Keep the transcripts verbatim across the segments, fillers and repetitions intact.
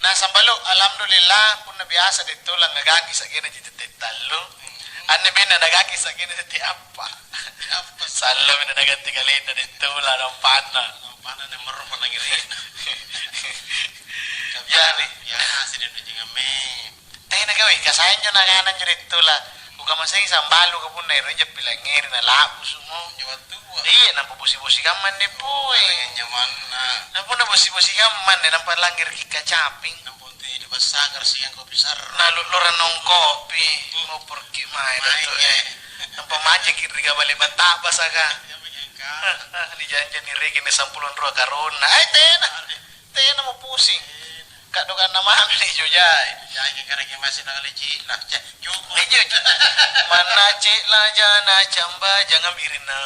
Nasaba' Balu, alhamdulillah, punna biasa Daeng Tola ngagaki sa'genna ji tette' tallu. Anne bene nagaki sa'genna tette' appa'. Sallomi na naganti kalenna Daeng Tola nampanna. Nampanna na merro pallangngeri'na. Jari. Ya, ya, asli deh, jangan me. Tena gawe, kasaenjo na ngananjo Daeng Tola. Bukamasengi sambalu ka punna ero' injo pilangngeri na labu sumo. Iya, nampa bosi-bosi kamma anne poi. Nampa bosi-bosi kamma anne, nampa langngeri ki kacaping. Nampa untu' di passagar siang kopi sarro. Na lo-, lorang nong kopi, ngoporki mae. Nampa majeki ri gabale battabasaka. Nijanjani reke ni sampulo rua karonna. Eh, tena. Tenamo pusing. Kaddokanna mami ni jojai. Jai karaeng masih nang leci lah. Cek, cukup. Iya, cek. Manna cek lajana camba jangan birinna.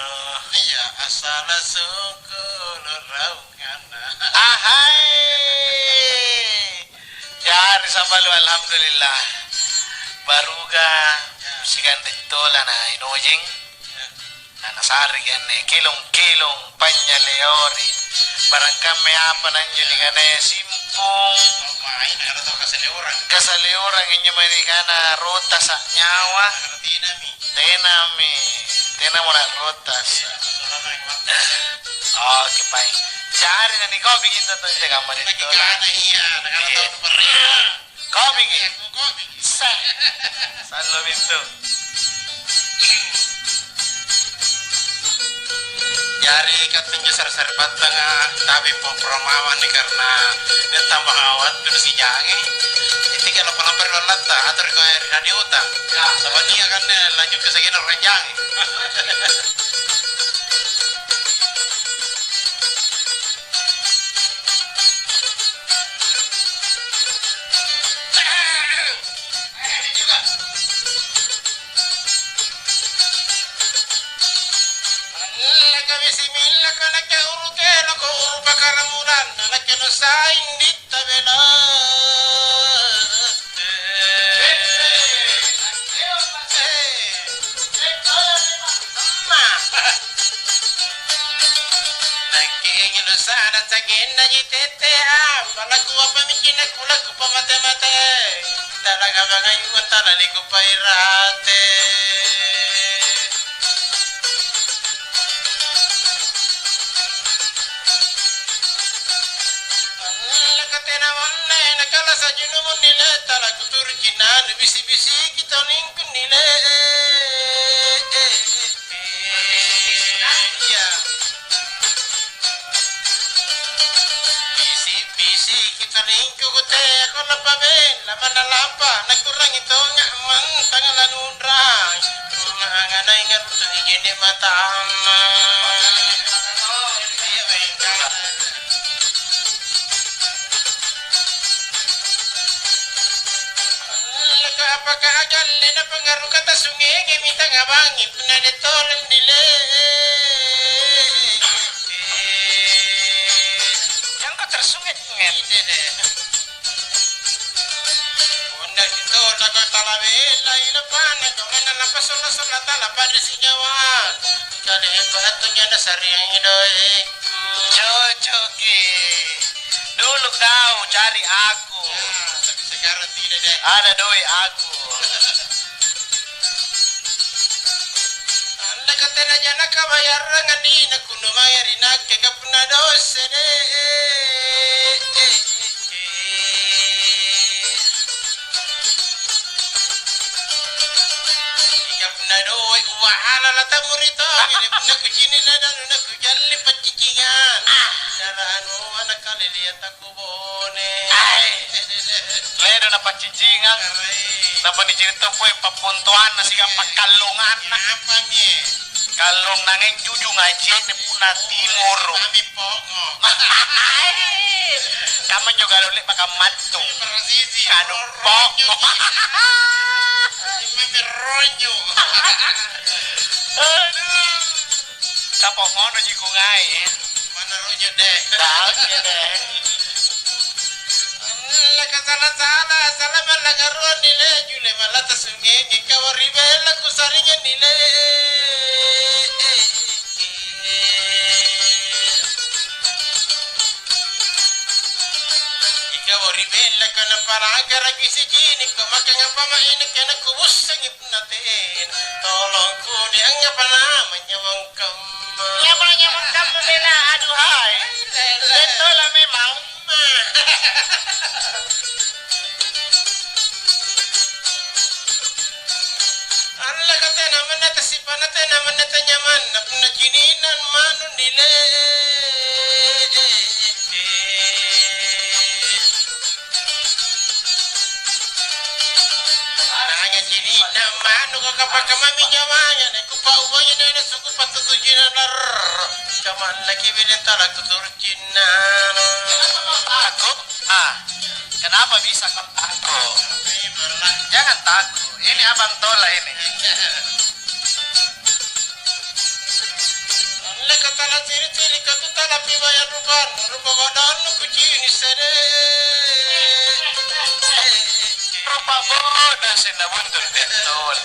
Iya, asala songko lorau ngana. Ahai. Jari sambalu alhamdulillah. Baruga siganre tola na inojeng. Nanasareki anne kelong-kelong, panynyaleori, barangkamme apa na anjo nikanaya simpung. Kasaleorang injo mae nikana rotasa' nyawa. Tenami, tenamo na rotasa'. Oke, baik. Jari na nikobiki intu anjo kamma ri tola. Kobiki. Seh. Sallo mintu. Jari katte injo sare-sare pattanga, tapi popro mawang ni karena dia tambah awat terus sijangi. Jadi kalau palampari lallatta atau ri radiota. Ya, sama dia kan dia lanjut ke segini orang jangi. Alleka bisimillaka nakke uru keloko uru pakaramuranna nakke nusaing ditta bela. Nakke injo nusana sagennaji tette apa laku apa micina kulaku pamate-mate. Talaga mangayua talaliku pairate. Allaka tena wanne nakalasa junumun nile talaku turu cinanu bisi-bisiki toningku nile. Iya. Bisi-bisiki toningku kutea kona pabella manna lampa nakurangi tonga mantang lanunrang. Manganai ngartu ijene matamma. Iya, bengkala. Laka apaka ajalle na pangaruka tasungenge mitanga bangi punna de tolong dile. Yang kau tersunget-nget. Punna ditolako talabellai lepana, kamanna napassola-sola talapada sinyawa. Kalepa tonja nasariangi doekku. Cocoki. Dulu kau cari aku. Ya, tapi sekarang tidak deh. Ada doi aku. Andaka tena jana kabayarrang anina kuno mae ri nakke kapunna dosse de. Ika punna doe uwahala latamuri tongi punna kucini ladanu nakujalli paccicingan. Dara anu anak kalilian takubone. Ledo na paccincingang. Nampa nicini tompo pappontoanna siagang pakkallonganna. Apa mie? Kallong nangeng jujung aci'ne punna timoro. Mami pongo. Kamma jo galong le'baka mattu. Persis. Kanu pongo. Mami ronyo. Aduh. Kapongono ji kungai. Mana ronyo deh. Tahu deh. Laka sala-sala, salama laka roni le, jule malata sunge, kawa ri bella kusaringa nile. Ika Ri bellaka napalagaraki sicinikko, maka ngapa mae nakke nakubussangi punna tena? Tolong kuni angngapa namanynyawang kamma? Nyapa nanyamang kamma bela? Aduhai. Lele. Bettola memang. Allaka tena manna tasipana tena manna tanyamanna punna cini'na manu nile. Nanya cini'na manu kaka pakamami nyawanya, na kupauboya na suku patutuji na lar. Kamallaki bede talaku turcinna. Aku? Ah, kenapa bisa kau takut? Jangan takut. Ini Abang Tola ini. Leka tala ciri-ciri katu tala pibayar rupannu, rupa badannu kucini sede. Rupa bodo sena buntu betul.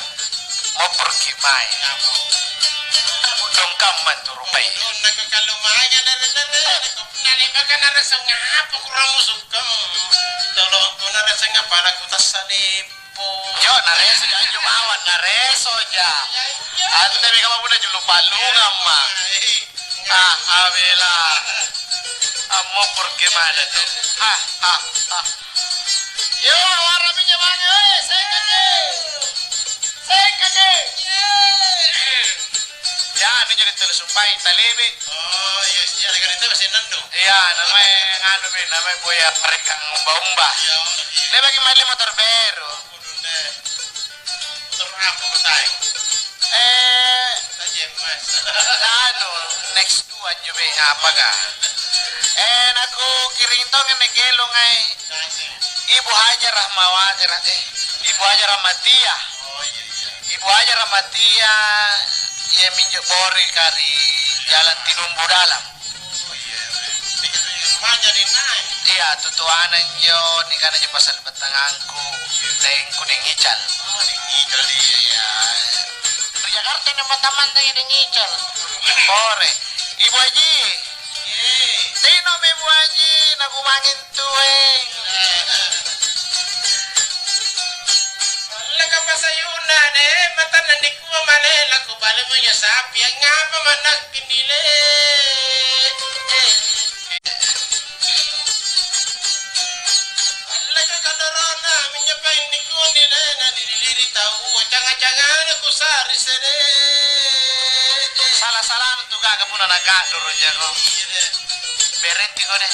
Moporki mae. Dong kamma tu rupai. Donna kakalu maya dere-dere. Nalebaka narasa ngapa kurang musukam. Tolong ku narasa ngapa laku tassalip. Jo, nareso anjo bawang, nareso ja. Ante mega mapuna julu pallungang ma. Ah, ah, bela. Ammo porke mana tu? Ah, ah, ah. Yo, warna minyak wangi, oi, sekake. Sekake. Ya, anu jadi terus supai talebe. Oh, iya, iya, lagi itu masih nendu. Iya, namanya nganu mi, namanya buaya parekang umba-umba. Iya, iya. Dia bagi mali motor baru. Kudune. Motor apa kau tahu? Eh, Tajem, Mas. Anu, next dua njo be, apaka? Eh, naku kiring tong anne kelong ai. Ibu Hajar Rahmawa-, eh, Ibu Hajar Rahmatia. Oh, iya, iya. Ibu Hajar Rahmatia, iya minjo bore ka ri Jalan Tinumbu Dalam. Oh, iya, iya. Iya, tutoana injo, nikana injo pasal batangangku, tengku Deng Ical. Oh, Deng Ical, iya. Iya. Ri Jakarta na mata-mata Deng Ical. Bore. Ibu Haji. Iya. Tinomi Ibu Haji, nakubangi tueng. Laka pasayunna de, matanna nikua male, laku bale moja sapi, angngapa manakki nile? Laka kadorona, minjo paeng nikua nile, na nililiri tau, canga-cangana kusari sede. Sala-salanu tu gaga punna naka'doro jako. Berenti kode.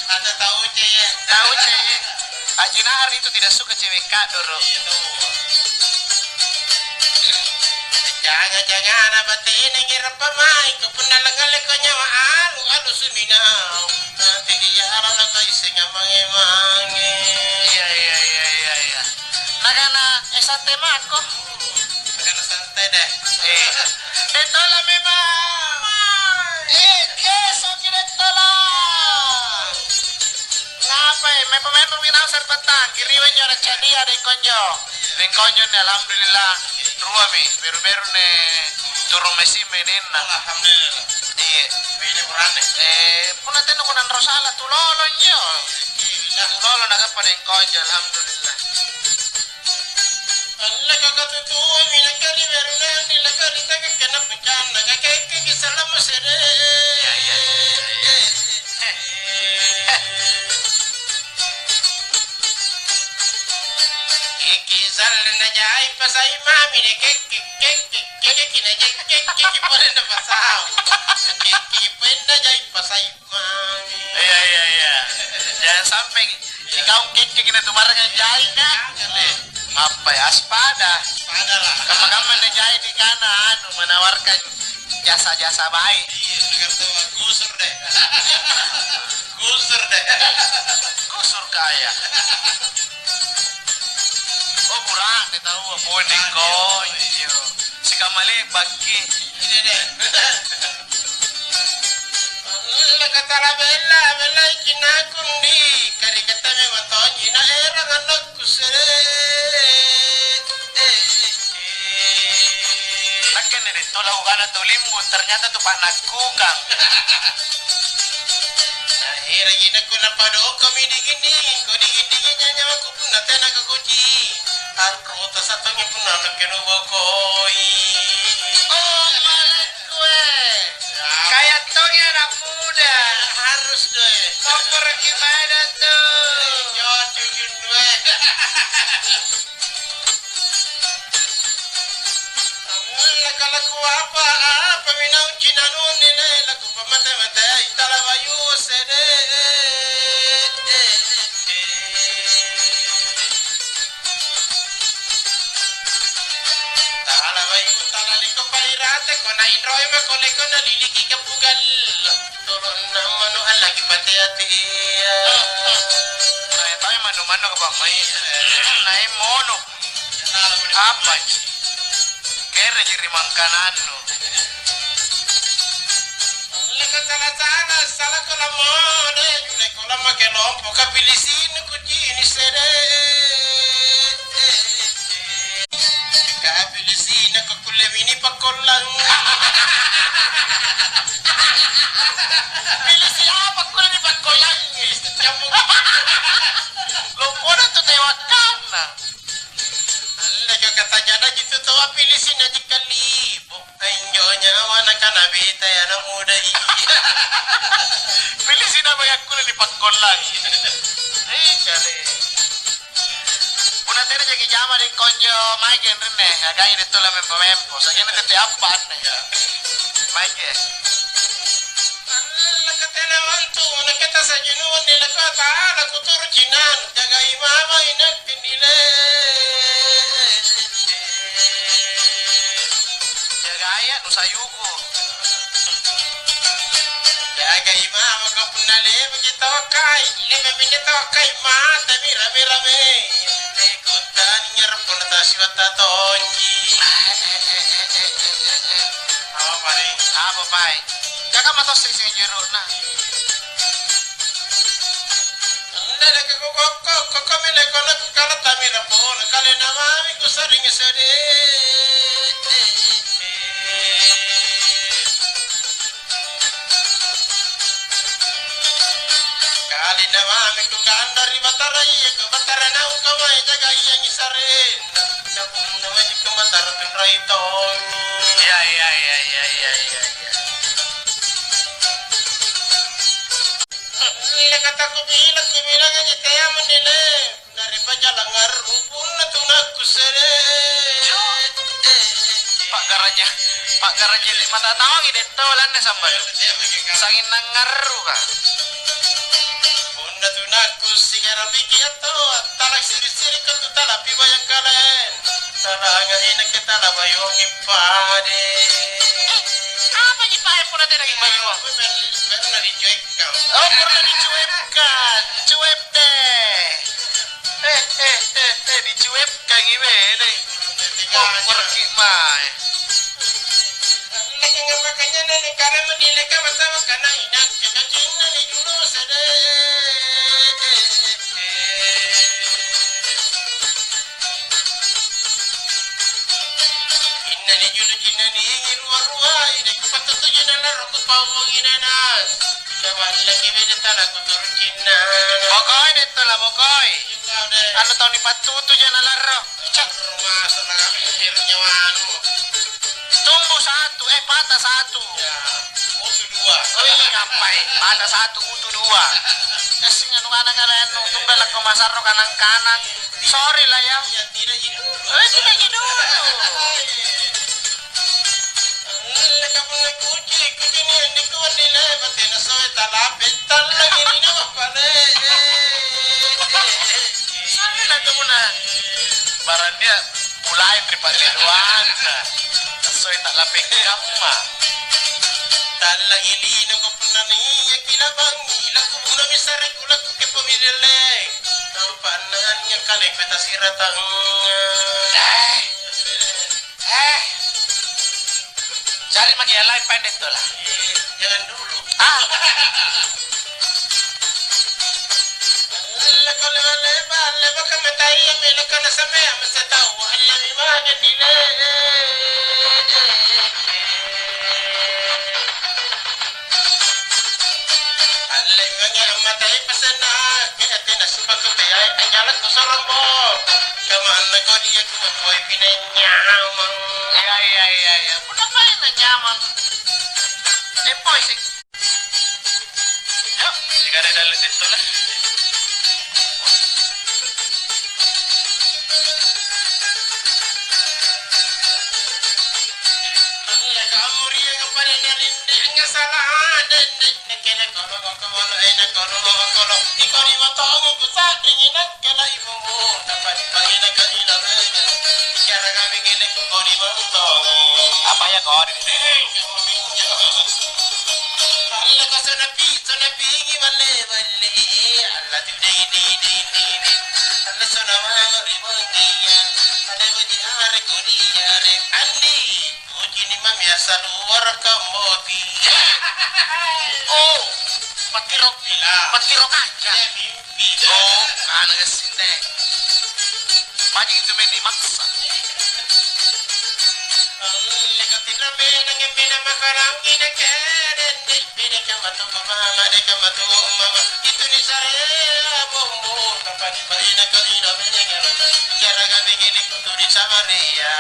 Ada tau ce ya. Tau ce. Haji Nahar itu tidak suka cewek kadoro. Jangan-jangan apa tena ngira pamai ko punna langalle ko nyawa alu alu suminau. Nanti dia ala na kai senga mange-mange. Iya, iya, iya, iya, iya. Nakana, "Eh, santai mako." Nakana santai deh. Eh. Dettola memang. Eh, kesoki Dettola. Ngapai? Mepa-mepa minau sarbatang. Kiriwa injo anak cadia deng konjo. Deng konjo ni alhamdulillah. Ruami, beru-beru ni turung mesin menenna. Alhamdulillah. Iya. Bini kurang nih. Eh, punna tena kunanro sala, tulolo injo. Iya. Tulolo na kappa deng konjo, alhamdulillah. Allaka katutuami nakali berunani lakali tagakka napucanna kakekkeki salama sere. Iya, iya, iya, iya. Iki salli najai pasai mami deh kekke kekke kekke najai kekke kekke pole napasau. Kekke pole najai pasai. Iya, iya, iya. Jangan sampai ikau kekkeki na tu barang yang jai, kan? Jangan, eh. Apa ya, aspada? Aspada lah. Kamma-kamma na jai di kana, anu, menawarkan jasa-jasa baik. Iya, kan tuh, gusur deh. Gusur deh. Gusur kaya. Oh, bura'ne taua, boning konjo. Sikamma le'bakki. Lakatara bella, bella ikinna kundi, kari kata memang tonji na erang anakku sere. Nakke ni detto laukana tu limbung, ternyata tu pa'nakkukang. Eroji nakku napadongkomi dinging-dingingko, dinging-dinging nyawa-nyawaku punna tena kukuci. Anrota sattongi punna nakke nubokoi. Oh, malakkue. Ya. Kaya tongi anak muda. Harus, doi. Komporaki pada tu. Yo, cucu due. Laka-laku apa, apa minau cinanunni, le, laku pamate-matei tala bayu sede. Tala bayu, tala liko pairate, ko nainroi mako leko naliliki kepugal. Tolonna manu allaki pate atia. Nae tae manu-manu ka pamai. Nae mono. Apa? Kereji ri mangkanannu. Leko sala-sala, salako lamone, leko lamake lompo, kapilisinu kucini sede. Kapilisina ko kulle mini pakkollang. Pilisi apa kulle nipakkollangi? Jammu. Lompona tu tewakkanna. Alle ka kata jada jitu tawa pilisi na jikalibo. Injo nyawa na kana beta ya na muda iya. Pilisi na baya kulle nipakkollangi. Eh, kale. Punna tena jaki jama deng konjo mae genrenne, ngagai detto la mempo-mempo. Sa'genna tette appa anne. Maeke. Nakatena mantu, naketa sajununni, nakata, nakuturu cinanu, jagai mama inakke nile. Jagaya nusayuku. Jagai mama ka punna le'baki tawakkai, le'baki tawakkai matami rame-rame. Tekuttanynyero punna tasiwatta tonji. Apa, Pai? Apa, Pai? Kaka matossi sing jero'na. Tanda deke kukokko, kokkomi lekola kukala tamina pole, kalena mami kusa'ring sede. Kalena mami kukanda ri Batara, iya ko Batara naung kamae jaga iangi sarenna. Napunna maji ko Batara tunrai tongi. Iya, iya, iya, iya, iya, iya, iya. Iya, kata kubilang, kubilang aja teamu nile. Naripaja langngarru punna tunakku sere. Pa'garaja, pa'garaja mata tawangi detto lanne sambalu. Sanging nangngarruka. Punna tunakku sigarapiki atto, tala siri-siri katu tala pibayang kale. Tala angai nakke tala bayuangi pade. Eh, apaji pae punna tena kibayuang? Pernah dicuekkan. Oh, pernah dicuekkan. Cuek deh. Eh, eh, eh, eh, dicuekkangi bene. Komporaki mae. Nakke ngapakanya nene karema nileka masa makana inakke kacinna ni julu sede. Inna ni julu cinna ni rua-rua, ide kupattutuji na larro kupauangi nana. Kawallaki bede tala kuturu cinna. Mokoi detto la mokoi. Anu tau nipattutuja na larro. Cak. Rumah sana akhirnya anu. Tumbu satu, eh, patah satu. Ya, utu dua. Oh iya, ngapai? Patah satu, utu dua. Essing anu kana kalian, tumba lakko masarro kanang-kanang. Sorry lah ya. Ya, tidak ji dulu. Eh, tidak ji dulu. Leka punna kuci, kuci ni andi kuat di leba, tena soe talape, tallangi ni nama pale. Sorry lah tu punna. Barang dia mulai tripalle doang. Soe talape kamma. Tallangi lino ko punna nia kilabangi, laku punna misare ku laku ke pemilele. Nampa annannya kaleng peta siratang. Eh. Eh, jari maki alai paeng detto lah. Jangan dulu. Ah. Leko leba-leba, leba kamataya, melaka nasamea, mesti tahu, Allah mi baja dile. Allah mi baja, Kamanna kodi aku boy pinanyamang. Iya, iya, iya, iya. Punna maeng nanyamang. Eh, boy, sik-, Yo, sigara dalle tettole. Alla kamu ri yang pada dari dengan salah dende. Nakena kolo kolo ena kolo kolo. Iko di matong ku sa'ringi nakkala ibumu. Tappa-tappa ina kaina mega. Bicara kami kene koko di matong. Apa ya kau di sini? Alla kasana pi, sana pingi balle balle. Alla tu dei dei dei dei dei. Alla sana mama ri mangkaya. Ada baji are kodi are. Andi. Puji ni mami asal luar kamoti. Oh, patiro, patiro kaca. Eh, mimpi. Oh, anu gassing te. Maji itu main dimaksa. Leka tinra menang yang menang makarangi dan keren. Bede kamatu mama, de kamatu mama. Itu ni sarea bombo. Tapani paina kaina menengero. Jaraga begini kutu di Samaria.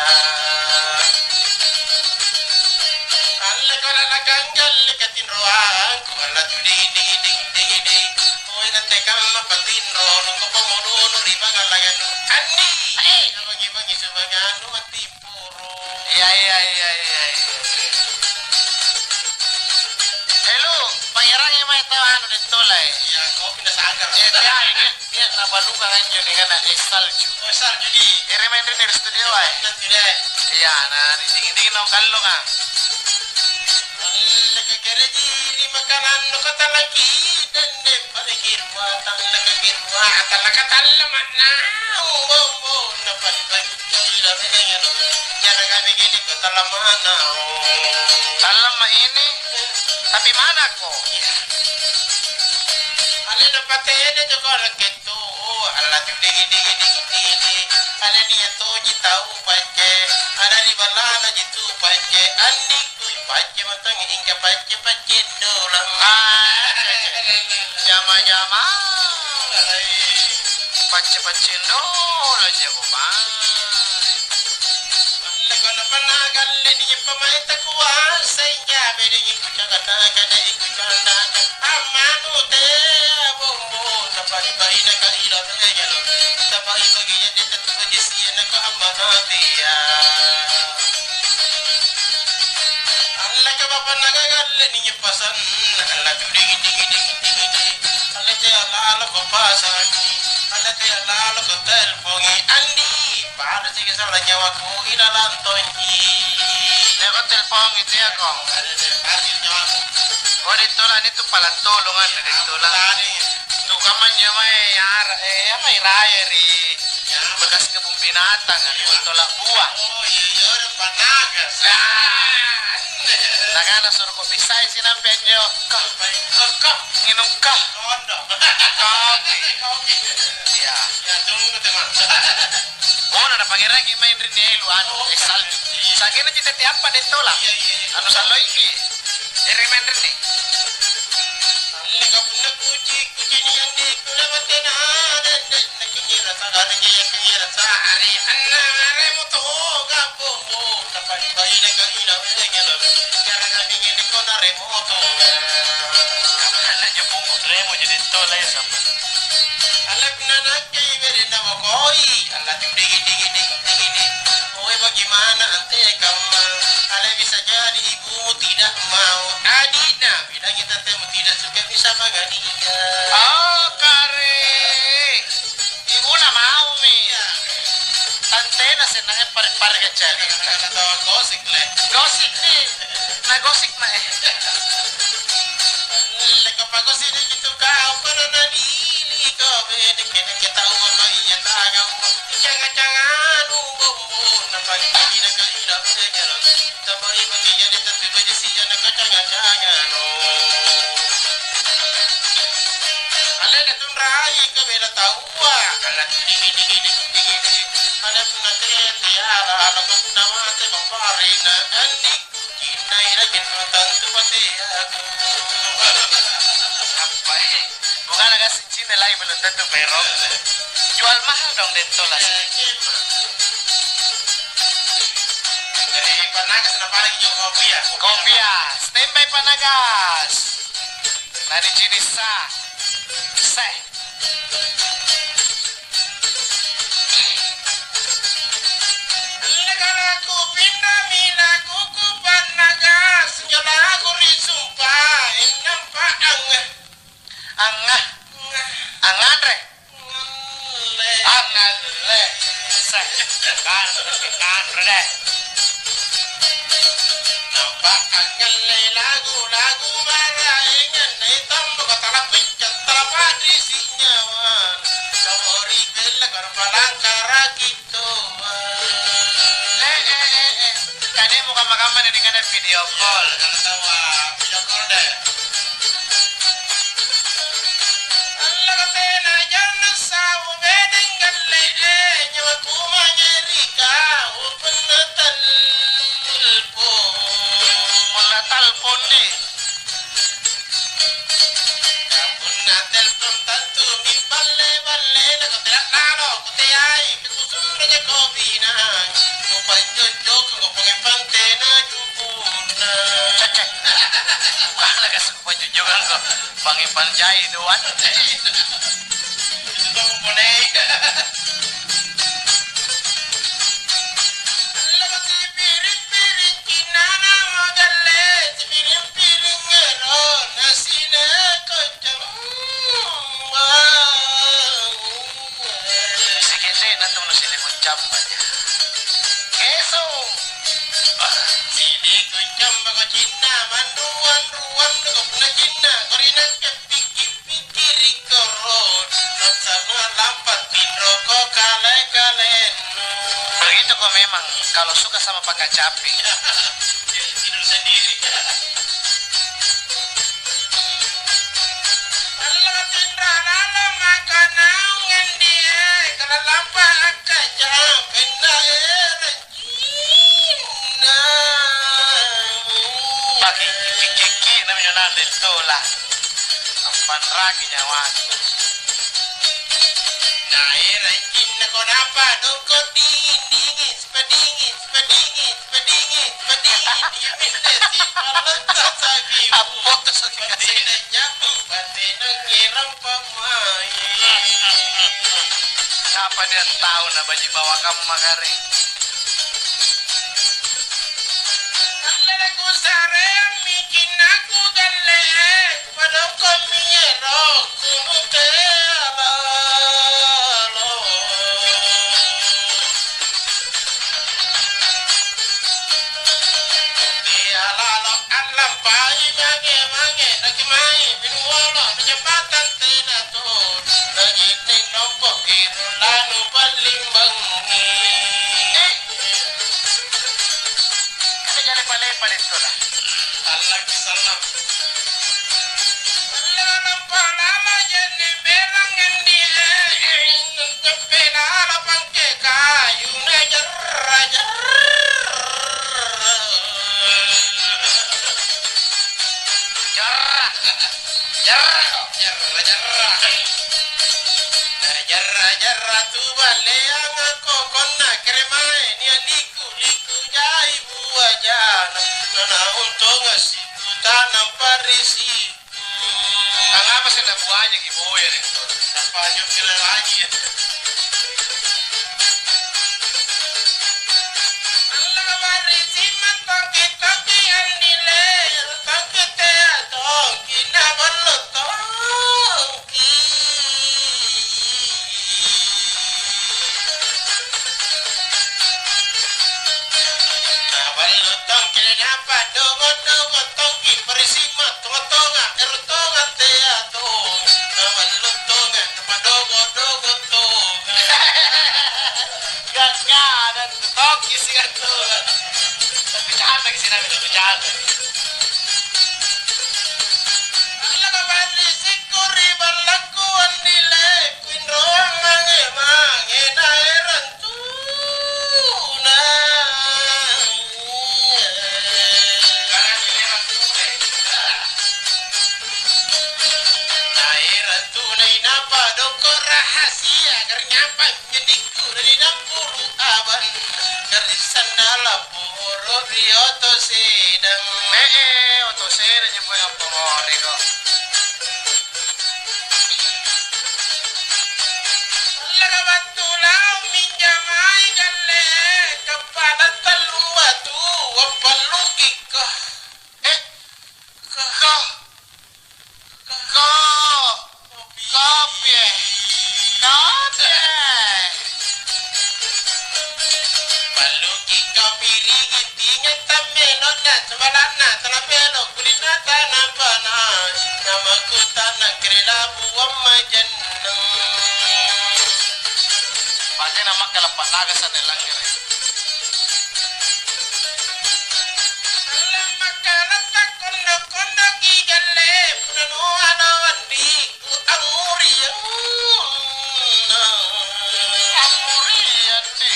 Alle kala lakanggalle katinroangku, alla tu ding, ding, ding, ding, ding. Oe natte kamma patinro, lungko pamonono ri pangalangannu. Anni! Eh! Bangi-bangi subangannu mati poro. Iya, iya, iya, iya, iya. Eh, lu, pangerangi mae tau anu, Dettola, eh. Iya, kopi na sanggar. Eh, teai, eh. Nia' nabalukang anjo nikanna es salju. Oh, es salju, di. Ere maeng ri studio, eh. Nanti deh. Iya, na dinging-dinging naung kallonga. Alle kakere jiri makanan nu katalaki dende pada kirwa talla kakirwa talla katalla makna. Oh, oh, oh, napari-pari. Iya, iya, iya. Jara kami gini kok talla mana? Oh. Talla ma ini? Tapi mana ko? Alle napatene joko raket. Tuhu, alla tu digi, digi, digi, digi. Ada nia toji tau pacce, ada ri ballana ji tu pacce, andikkui pacce matang ingka pacce, pacce dolang. Ah, jama-jama. Pacce-pacce dolang jako, Pak. Leko napannagalle nia pamae takuassai, jabe deki kucakata kadai kucanda. Ammanu te abombo, tapari-pari nakaila mejalo. Tapari bagi yadde tatu bagi sia naka ammanu tea. Allaka bapa nagagalle nia pasanna, alla tu digi, digi, digi, digi, digi. Alla tea lalo ko pasang, alla tea lalo ko telpongi. Andi, pada siki sala nyawaku ilalang tonji. Tea ko telpongi, tea ko. Ada, ada, ada nyawaku. Oh, Dettola, ini tu pala tolong, anu, Dettola. Apa tadi? Tu kamma njo mae ara-, eh, apa, iraya ri bekas kebun binatang, anu, Dettola buah. Oh, iya, iya, udah panagas. Ah. Nakana suruh ko bissai sinampe anjo. Kah, baik. Oh, kah. Nginung kah. Kondo. Kopi. Kopi. Iya. Ya, tunggu, teman. Oh, na napangerangi maeng ri elu anu, es salju. Sa'genna ji tette appa Dettola. Iya, iya, iya. Anu sallo iki. Ere maeng ri. Leka punna kuci, kuci niang di kula batena, dende, nakingira sagari, kingira sahari, anna, remo toga, bombo, tapari, pari, leka, ila, leka, leka, jara, kami, gini, kona, remo, toga. Anna, jepung, remo, jadi tola, ya, sama. Alakna nakke berenna mokoi, alla tu digi, digi, digi, digi, digi. Oe, bagaimana antekamma? Ala bisa jadi ibumu tidak mau. Adina, bilangnya tantemu tidak suka bisa mangania. Oh, kare. Ibuna maumi. Iya. Tantena senangnya pare-pare kacari. Kata-kata gosip, le. Gosip, nih. Nah, gosip mae. Leko pakosi diki tu kau pada nadili ko bede kene ketahuan mai ya tangang. Jangan-jangan bombo na pagi-pagi na kaila bede kero. Tambai bagi jadi tapi bede si jana kacang-cangan. Ale na tunrai ke bela taua. Ala digi digi digi digi. Ada puna tete ala ala puna mate baparina. Andi Cinai lagi belum tentu mati aku. Apa, eh? Bukan agak si Cina lagi belum tentu pero. Jual mahal dong, Dettola. Dari Panagas, napalagi jo kopia. Kopia. Standby, Panagas. Nah, di Cinisa. Seh. Legaraku pinrami lakuku Panagas, jolaku ri sumpae nampa angngah. Angngah. Angngah. Angnganre. Angngalle. Angngalle. Seh, kanre, kanre deh. Nampa angngalle lagu-lagu maraenganna, tambako tala picca, tala pa'risi nyawana. Jawari bella karpalangkaraki. Eh, eh, eh, eh. Kademu kamma-kamma ri ningana video call. Allo tena janna sau bedeng galle, eh, nyawaku mange ri kau punna talpon. Punna talpon di. Punna telpon tantu niballe-balle, nakutea lalo, kuteai, kusuro jako binang, kupanjojokko pangempang tena jukunna. Cek, cek. Bukan lagi kupanjojokangko, pangempang jai doang. Itu dong boleh. Allo sipiring-piring cinnana magalle, sipiring-piring ero nasine koccong. Sike'de' natung nasine koccambaja. Keso. Sine koccambako cinna, manruang-ruang ko punna cinna, ko ri nakke pikki-pikkiri koro, nassannua lampa tinroko kale-kalennu. Begituko memang kalau suka sama pakacapi. Tidur sendiri. Allo tinro lalo maka naung ngendie, kalalampa akkacapenna ere. Paki-, kiki-kiki nami nyo nande tola. Ampanraki nyawaku. Naerai cinna konapa dongko dingin-dingin, sipadingin, sipadingin, sipadingin, sipadingin. Iya minte sipaletta saki. Appoto saki kasih. Batena jatuh, batena ngerang pamai. Apa dia tahu na baji bawa kamma kare? Allele kusareammi cinnaku galle, padongkommi ero kunutea lalo. Kutea lalo allampai mange-mange, nakimai minuolo, nijambatan tena to, najinneng nompo ero lanu pallimbangi. Kajari pale-pale tola. Allaki sallang. Lampa lama janne berang ngendie, teppe lala pangke kayu na jarra-jarra. Jarra. Jarra. Jarra-jarra. Jarra-jarra tu balleang kokonna keremae nia liku-liku jai buajana. Nanaung tonga siku tanang parisi. Angngapa seng nabuajaki boya ri? Apa anjo kira lagi ya? Allaka barisi mattongki-tongki annile, tongki tea tongki, naballo tongki. Naballo tongki, napadongo-dongo tongki, parisi mattonga-tonga, ero tonga tea tong. Naballo tonga, napadongo-dongo tonga. Gas-gas, dan tongki sih kan tuh. Tapi jahat lagi sih, tapi jahat. Allaka barisi kuri ballakku annile. Kuinroang mange-mange naerang tuna. Naerang tunai napadongko rahasia, garnyap. Panjandikku ri dampuru abang, garissanna lapporo ri oto sedang. E'e, oto sedang nyamboya poriko. Laka battu naung minjamai galle, kappana tallung batu, appallukikko. Eh, ko, ko, kopie, kopie. Balukikko pirigi tinge tammelonna, sebala'na tala melo kulinna tanabana, namakutana kere labuang majannang. Batena makkala pa'nagasa nellangngere. Lammakkalatta kondo-kondoki galle, punanua nawandi. Ammurianna. Ammurianni.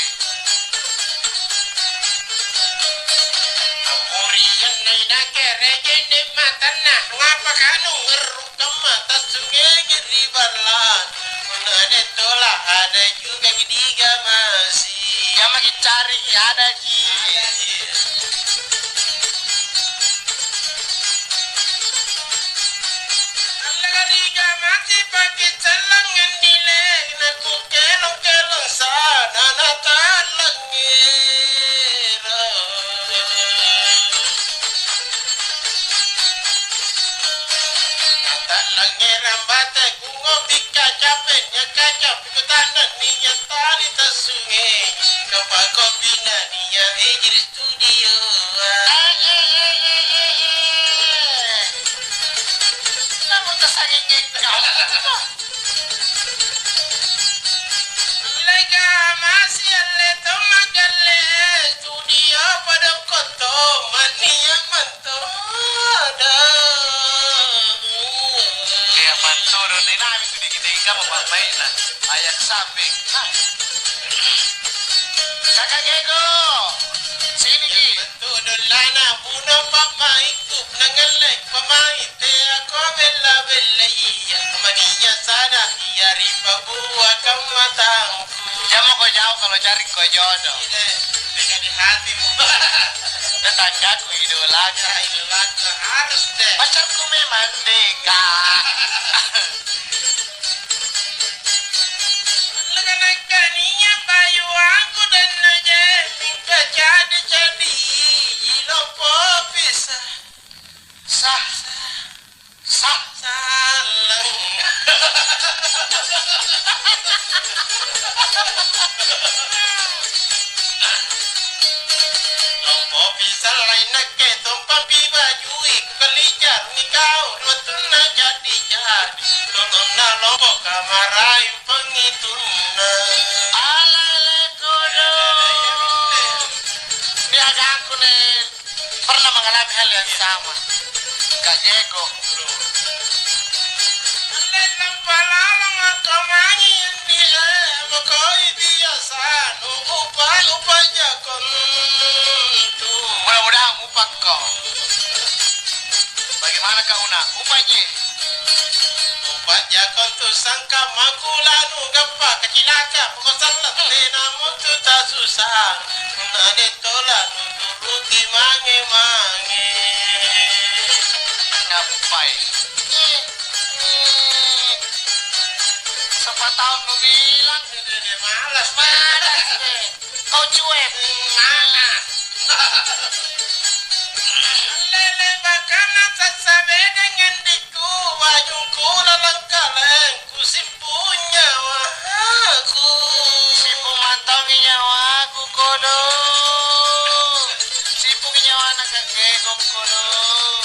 Ammurianna inakke ri je'ne' matanna, ngapa kanu ngerru' kamma tassungeji ri balla'? Punna nia' tola ada juga digamasi. Jamaki cari adaki. Allariga mati paki callang annile, nakukelong-kelong sana natallangngira. Natallangngira bate kungo bikka cape nia' kaca pikutanna nia' tali tassunge, kapakopina nia' ejiri studioa. Aye, ye, ye, ye, ye. Namu tasanging gekka. Leka masi alle tomma galle, studio padokko tomma nia' mantoda. Tea mantodo ni nami tu diki-diki kapa pa'mai'na. Ayat samping. Ah. Kaka Gego, siniki. Tudullana buno pa'maikku, nangalle pa'mai teako bella-bella iya, mania sada iya ri pabua kammatangku. Jamako jauh kalau cari ko jodoh. Iya, tega di hatimu. Tetanggaku idolaku. Ya, idolaku harus deh. Pacarku memang deka. Nakanakania bayuangku dannaje, mingka cadi-cadi lompo pisa. Sah, sah, sallang. Lompopi sallai nakke, tompapi bajui, kukalli jarumi kau ri wattunna jadi-jadi. Tolonna lompo kamarai pangitunna. Alele kodong. Niagangku ne. Pernah mengalami hal yang sama. Kak Jeko. Alle nampa lalong angkamangi anne, mokoi biasa nu upa-, upa jakong tu. Mudah-mudahan upakko. Bagaimana kau nak? Upaji? Upajako tu sangka makulanu gappa kacilaka, poko sallang tena montu tasusang. Nane tola nuturuki mange-mange. Gappai. Siapa tahu nu bilang. Dede malas. Malas, eh. Kau cuek. Mana? Lele bakana sassabe dengan diku, wajungku lalang kalengku, simpu nyawaku. Simpu mantongi nyawaku, kodong. Simpuki nyawana kangkekong, kodong.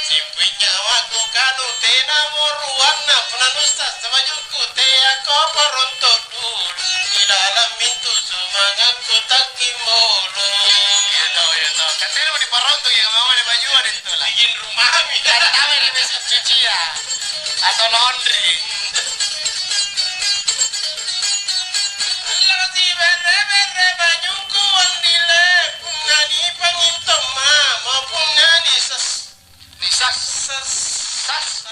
Simpui nyawaku kanu tena moruanna, punna nussa samajungku teako paronto dulu. Ilalang mintu sumangakku takkimbolo. Iya to, iya to. Katena mau diparonto, iya, mau dibajua deh, itu lah. Bikin rumahmi. Kan tahu ini mesin cuci ya. Atau laundry. Allo sibere-bere bajungku andile, punna nipangi tomma, mapunna nisas-, nisas-, sas-, sas-,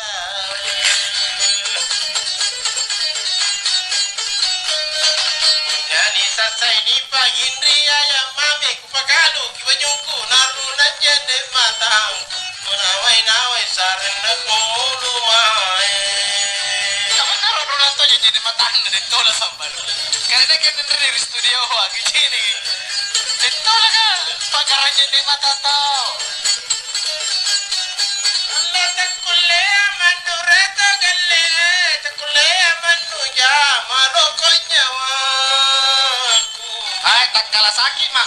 Sai nipanginri aya' mami kupakaluki bajungku, narunang je'ne' matangku, kunawai-nawai sarenna kuulu mae. Kamatara runang toja je'ne' matanna, Dettola Sambalu. Karena kan ri studio, aku sini. Dettola kan pakara je'ne' mata tau. Alla takkullea mannu reto galle, takkullea mannu jama roko nyawaku. Hai, takkala saki, Ma.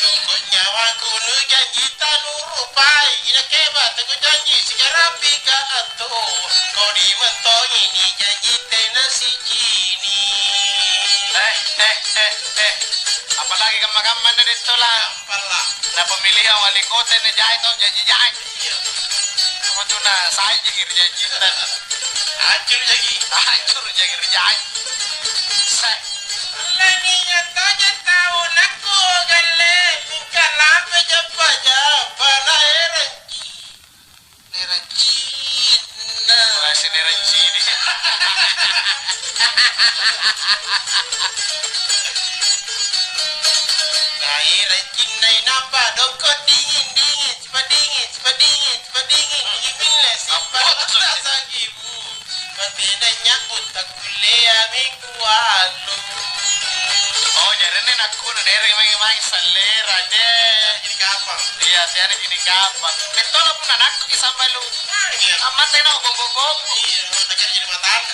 Roko nyawaku nujanji tanurupai, ina keba takujanji sigarapika attu. Kodi mentongi nijanji tena sicini. Eh, eh, eh, eh. Apalagi kamma-kamma anne, Dettola. Gampang lah. Na pemilihan wali kota anne jai tau janji-janji. Iya. Sebetulnya saya jaki ri janjinna. Hancur jaki. Hancur jaki ri janji. Seh. Lania toja tau nakku galle, mingka lampe jappa-jappa naeranji. Naeranjinna. Masih naeranjini. Naeranjinna inapa dongko dinging-dinging, sipadinging, sipadinging, sipadinging, dinging mille, sipa-, sagibu. Mate nanynya'bu takkulleami kuallu. Oh, jari anne nakkuno, naerangi mange-mange sallerang, je. Jadi kapang. Iya, siareji nikapang. Bettola punna nakkuki sambalu. Iya. Ammantena gombo-gombo. Iya, mata kere jadi matang.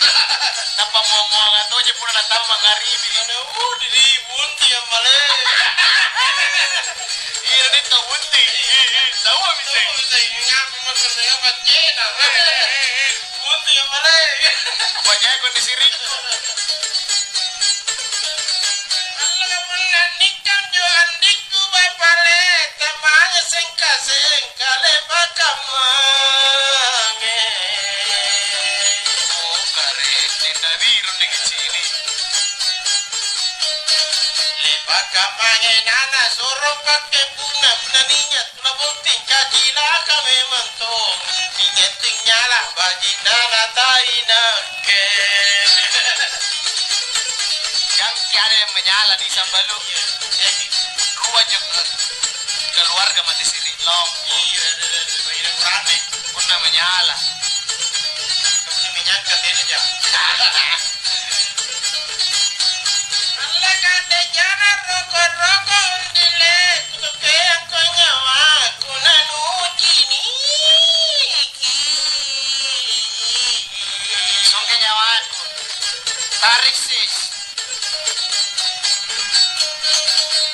Tappa mua-muanga toje punna nattama mangngaribi. Mana, uh, didi bunting ammale. Iya, ri tau bunting. Iya, iya, taua mi, Seng. Taua mi, Seng. Ngapa maksudnya, apa cena? Bunting ammale. Kupajaiko di sirikku. Allaka punna nikang jo andikku bapale, tamanya sengka-sengka le'baka mange. Oh, kare'de nabiru nikicini. Le'baka mange nana suro pakke punna, punna ninya tuna bunting kacilaka memang tong. Ninya ting nyala baji'na natai nakke. Jangki ada yang menyala di Sambalu. Eh, rua jam keluarga mati siri lompo. Iya, ada, ada, ada, ada, ada, ada. Punna menyala. Kamu menyangka tena jam. Allaka tejana roko-roko undile, kutokeangko nyawaku nanuciniki. Sungke nyawaku. Tarik, sis.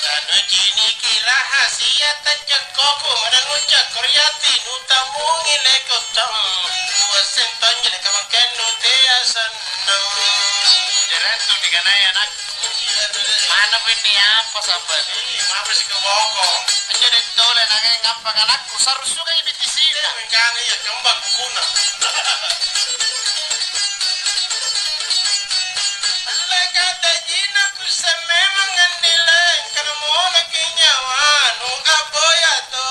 Nanuciniki rahasia tajjakkoku, nanucakko ri ati, nutamungi leko tam. Kuasseng tonji leka mangkennu tea sannang. Jari antu nikanaya anakku. Mana pui niapa sambali? Ih, mapa sikoboko? Anjo Dettola nangai ngappa anakku, sarussukangi bitisina. Eh, mengkana iya kembang bukuna. Lekatajina kusseng memang andilang, kana monaki nyawanu aboya to.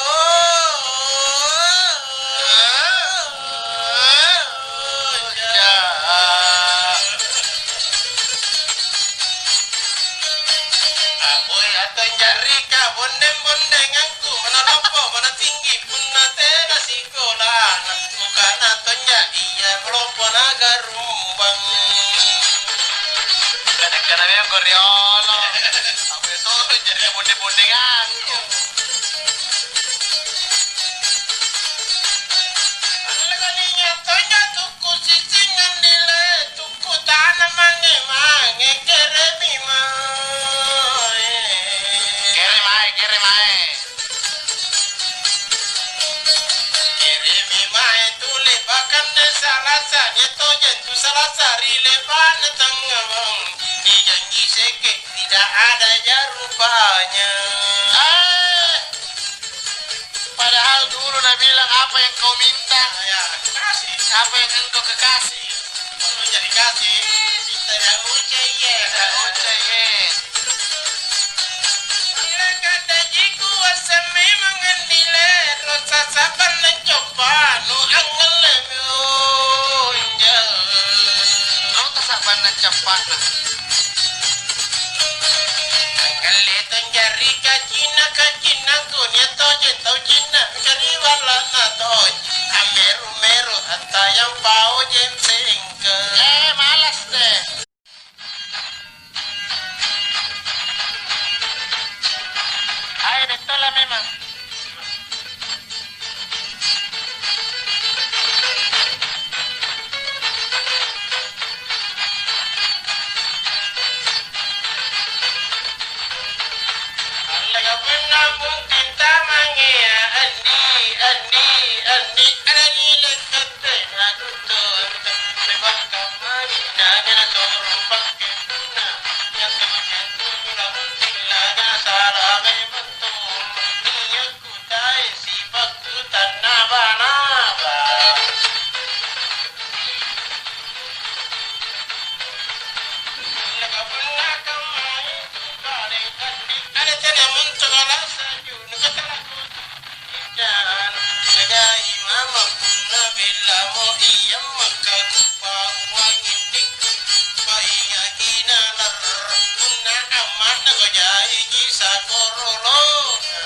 Aboya tonjarika bondeng-bondengangku, mana lompo, mana tinggi, punna tena sikolana. Bukana tonja iya malompo nagarumbang. Kadang-kadang memang koriolo. Apa itu jadi bonde-bondengan. Kalinya tonja tukku sising andile, tukku tanang mange-mange keremi mae. Kere mae, kere mae. Kirimi mae tuli pakanne salasa, nia' tojeng tu salasa ri le'ba'na tangngawang. Nijanji seke, tidak ada ja rupanya. Eh, padahal dulu nabilang, "Apa yang kau minta? Ya, kasih. Apa yang engkau kekasih?" Kalau jadi kasih, minta daun ceye. Daun ceye. Katajiku wassang memang andile, rosa sabanna coppa nu angngallemi onja. Panna cappa'na. Angngalle tonjarri kacinna, kacinnangku nia' tojeng tau cinna, mingka ri balla'na tojeng. Ammeru-meru attayang pao jempengke. Eh, malas deh. Hai, bettulla memang. Alleka punna mungkin tamangea, andi, andi, andi, ada nilai katte, aduh, tuh, tuh, memang kamari, nanya na sorong pakke punna, nyato, nyato, nyula mungkin lana sala memang tuh, niatku tae sipakku tannaba-naba. Leka punna kammai tu pare katti, ada tena moncola saju, nukatala kutu. Dan nagai mama punna bellamo iya maka kupauang indikku. Paiyaki nalar punna amma'na ko jaiji sakorolona.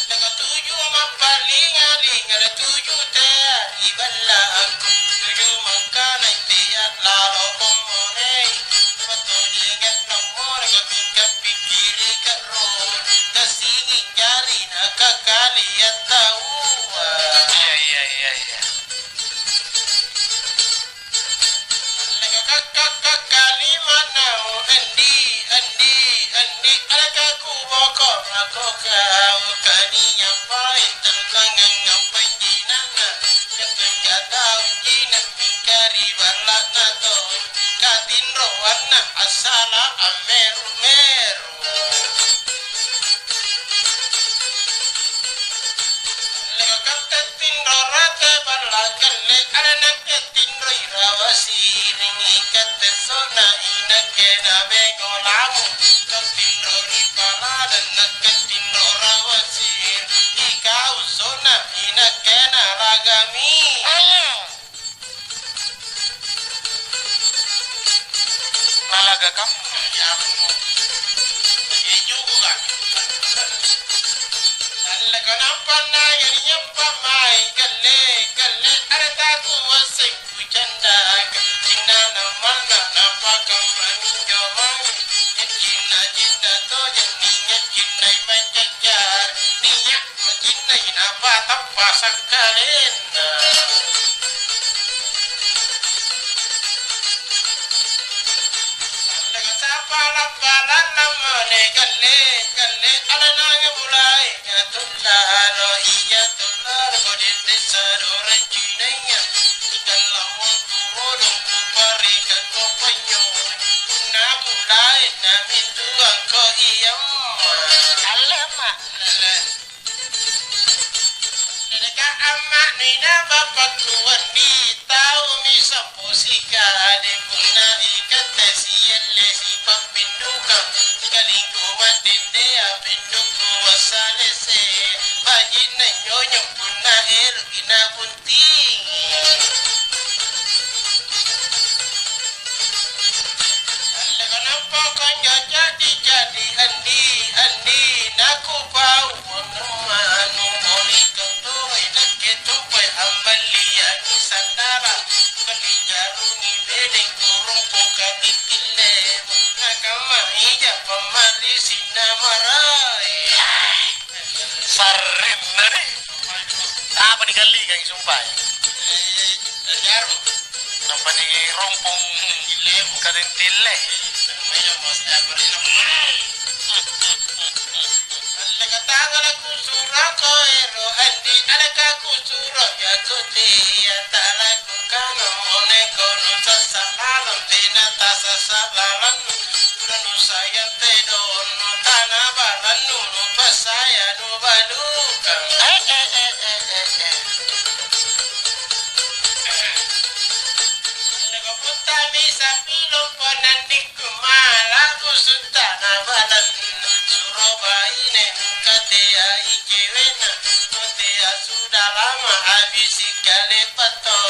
Nakatuju mappalinga-linga, natuju tea iballa'ku, tuju mangkana tea lalo mommonei. Patojeng nammo nakapingka pikkirika rolo, tasinging jari nakakali attaua. Iya, iya, iya, iya. Leka kakka-kakka limanau, andi, andi, andi, alaka kuboko-boko kau, kaninya paeng tantangang ngampang jinanna, katunja tau jinang mingka ri balla'na to, katinroanna assala ammeru-meru. Leka katte tinro rate balla' kalle, ada nakke tinroi rawa siring, ikatte sona inakke nabengo lamu. Kau tinro ri paladang, nakke tinro rawa siring, ikau sona inakke nalagami. Nalaga kamma. Alleka nampa naya ninyampa mae, kalle, kalle, ada taku wasseng kucandaka. Cinna namana napakamma minjo mae. Cinna cinta tojeng, ninya cinnai mancaccar. Ninya Macinnai napatappa sakkalenna. Alleka sapa lappalanna mone kalle, kalle alananga mulai. Iya tullalo, iya tullalo, kodette sadoreng cinaya. Ikallamuang turodong kuparikakko panyo. Punna mulai namintuangko iyamma. Allema. Neka amma'nu ina bapakku, andi taumi sampo sikali, punna ikatte sialle sipappindukang, sikalingku ma'dendea pindukku wassalese, baji'na nyonyong punna eroki nabuntingi. Alleka nampa konjo jadi-jadi, andi, andi, nakupau. Manu boli totoi nakke tompai amballiangi sandara, bukan dijarungi bedeng kurung pokati kille, nakamma ija pammari sinna marae. Sarrinna ni. Apa nikallikangi sumpae? Jarum. Nampa nirompong kadentille. Alleka tangala kusuroko ero andi, alleka kusuro jakuti, atalaku kana moneko nusassa lalang, tena tasassa lalang, nusayang tedonnu tana balannu, nupassaya nubalukang. Eh, eh, eh, eh, eh, eh. Leko puttami sapi lompo nandikku malaku suttana balannu, suro baine mingka teai cewena, tea sudah lama Bisi kale pato,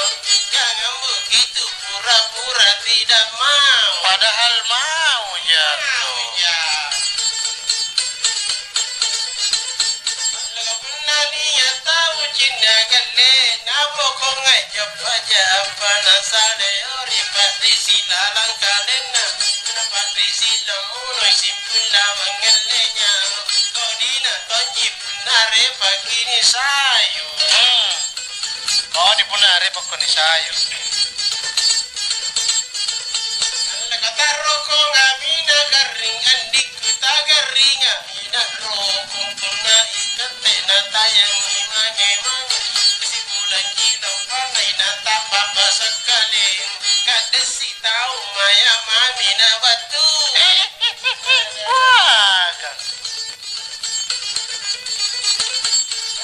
jangan begitu pura-pura tidak mau. Padahal mau jatuh. Mau ja. Punna nia' tau cinna galle, napokong aja baja apa nasale ori pakrisi lalang kalenna. Punna pakrisi lamunoi simpulla mangallenya, kodina tonji punna repaki nisayu. Hmm. Kodi punna repakko nisayu. Nakatarroko ngamina garring andikku, tagarringa mina rokong punna ikatte natayangi mange-mange. Sibulang kilang panai natappa pasakkaleng, kadessi tau maya mami nabattu. Wah,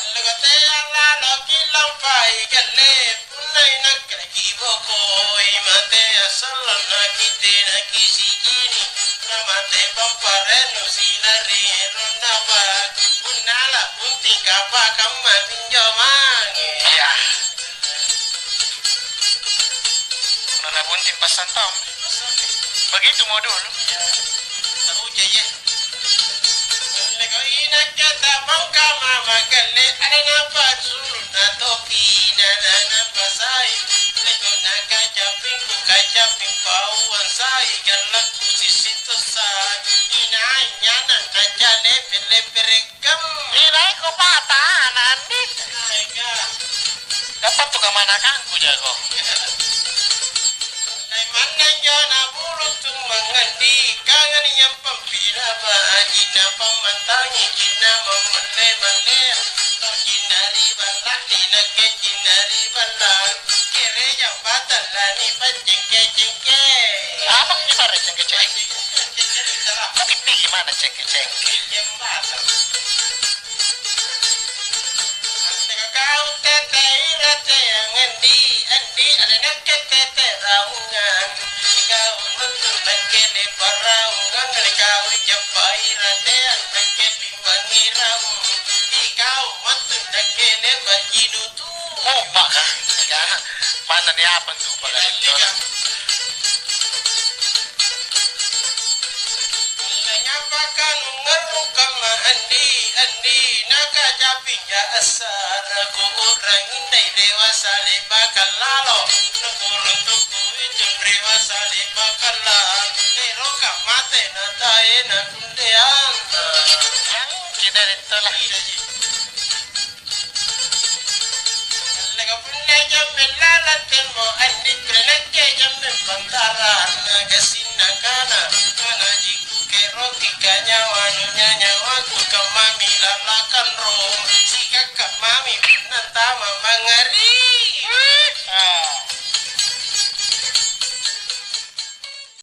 Allekatea laloki lampai galle, punna inakkeki bokoi matea sallang nakitte nakisijini, namate pamparennu silarri ronna bak, punna la bunting kapakamma minjo mange. Iya. Punna nabunting passang taung. Begitumo dulu. Tahu je, ya. Leko inakke tapangka mama galle, ada napa suruna topi, dada napa sai. Leko nakacapingku, kacaping pauang sai, gallakku sisito sai. Inai nyana aja lepe-lepere Kam. Inaiko patana, Andi. Inaika. Dapat tu kamanakangku, jago. Nai manna injo nabulu tu mangandi, kangani nyampang pila baji napammantangi, cinna mammalle-malle, cinna ri balla'ni, nakke cinna ri balla', kereja batallani paccengke-cengke. Apa kita receng keceng? Tapi pi gimana cengke-cengke? Jembatan. Kau tete irateang endi, endi, ada nakke tete raungan. Ikau nonton nakke lepa raungan, kau japa irateang nakke limbangi raung. Ikau mattu nakke lepa jidu tu. Oh, maka, ya, mana ni apa tu, Pak? Nanyapaka nungngarrukang ma andi, andi, nakacapija assara, kuu'rangi ndai dewasa le'baka lalo, nakuruntuku itu dewasa le'baka lalo, eroka mate natae nakundeang. Yang kita itu lah. Leko punna jambe lalang temmo andi, nakke jambe pantaranna gassing nakana, mana jiku keroki kanyawa nunya nyawaku kammami lalakang ro, sikakka mami punna tama mangngari.